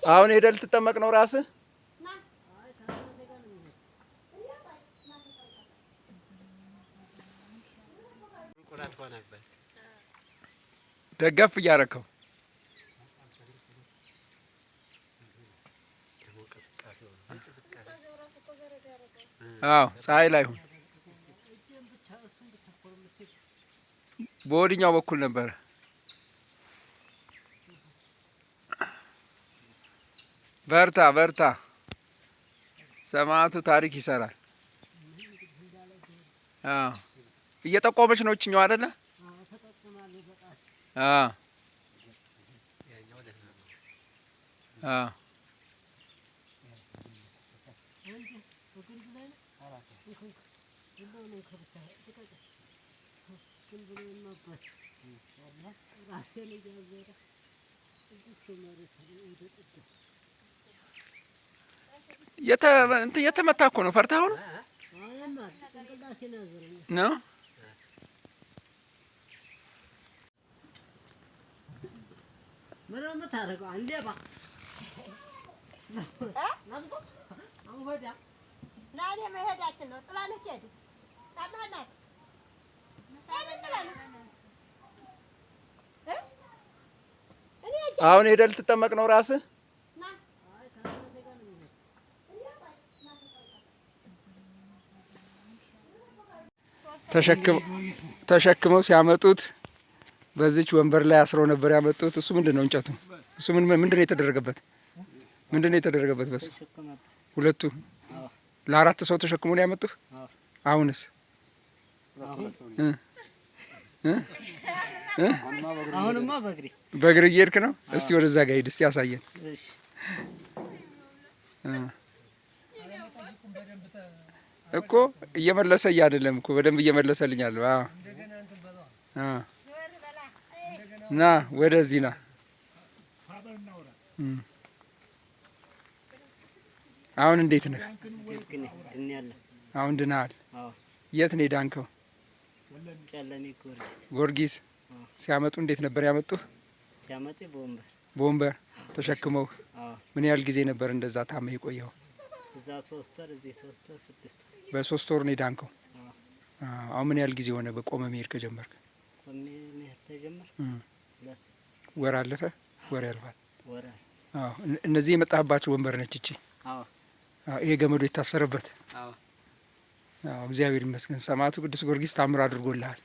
አሁን ሄደህ ልትጠመቅ ነው ራስህ? ደገፍ እያደረከው አዎ፣ ፀሐይ ላይ ሁን። በወዲኛው በኩል ነበረ። በርታ በርታ፣ ሰማዕቱ ታሪክ ይሰራል። አዎ፣ እየጠቆመች ነው እችኛው አይደለ? አዎ አዎ። የተመታ እኮ ነው። ፈርተኸው ነው ነው? አሁን ሄደህ ልትጠመቅ ነው ራስህ? ተሸክመው ሲያመጡት በዚች ወንበር ላይ አስረው ነበር ያመጡት። እሱ ምንድን ነው እንጨቱ? እሱ ምንድን ነው የተደረገበት? ምንድን ነው የተደረገበት? በሱ ሁለቱ ለአራት ሰው ተሸክሞ ነው ያመጡህ። አሁንስ በእግር እየሄድክ ነው? እስቲ ወደዛ ጋር ሂድ እስቲ ያሳየን። እኮ እየመለሰ አይደለም እኮ በደንብ እየመለሰልኝ አለ። አዎ ና ወደዚህ ና። አሁን እንዴት ነህ? አሁን ድናሃል? የት ነው የዳንከው? ጊዮርጊስ። ሲያመጡ እንዴት ነበር ያመጡህ? በወንበር ተሸክመው። ምን ያህል ጊዜ ነበር እንደዛ ታመህ የቆየኸው? በ3 ወር ነው የዳንከው? አሁን ምን ያህል ጊዜ ሆነ በቆመ መሄድ ከጀመርክ? ወር አለፈ? ወር ያልፋል። አዎ። እነዚህ የመጣህባቸው ወንበር ነች እቺ? አዎ። ይሄ ገመዱ የታሰረበት? አዎ። እግዚአብሔር ይመስገን። ሰማዕቱ ቅዱስ ጊዮርጊስ ታምር አድርጎልሃል።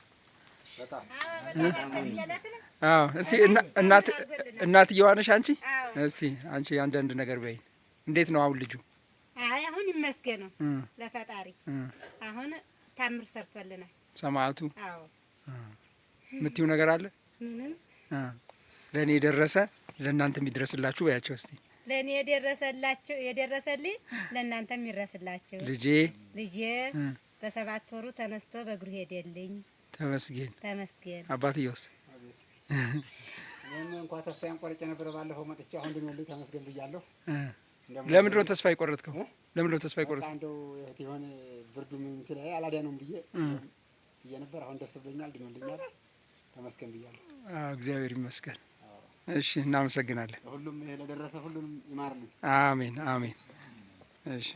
አዎ። እስቲ እናትየዋ ነሽ አንቺ? እስቲ አንቺ አንዳንድ ነገር በይኝ። እንዴት ነው አሁን ልጁ? አይ አሁን ይመስገነው ለፈጣሪ። አሁን ታምር ሰርቶልናል ሰማዕቱ። አዎ። የምትይው ነገር አለ? ምንም። ለእኔ የደረሰ ለእናንተ የሚደርስላችሁ በያቸው እስቲ። ለእኔ የደረሰላችሁ የደረሰልኝ ለእናንተ የሚደርስላችሁ። ልጄ ልጄ በ7 ወሩ ተነስቶ በእግሩ ሄደልኝ። ተመስገን ተመስገን። አባትየውስ? እኔም እንኳን ተስፋዬን ቆርጬ ነበር ባለፈው መጥቼ፣ አሁን ድኖልኝ ተመስገን ብያለሁ። ለምንድን ነው ተስፋ የቆረጥከው? ለምንድን ነው ተስፋ የቆረጥከው? እንደው የሆነ ብርዱ ምን እንትን አላዳነውም ብዬ ነበር። አሁን ደስ ብሎኛል፣ ድኖልኛል። ተመስገን ብያለሁ። አዎ እግዚአብሔር ይመስገን። እሺ እናመሰግናለን። ሁሉም ይሄ ለደረሰ ሁሉንም ይማርልኝ። አሜን አሜን። እሺ።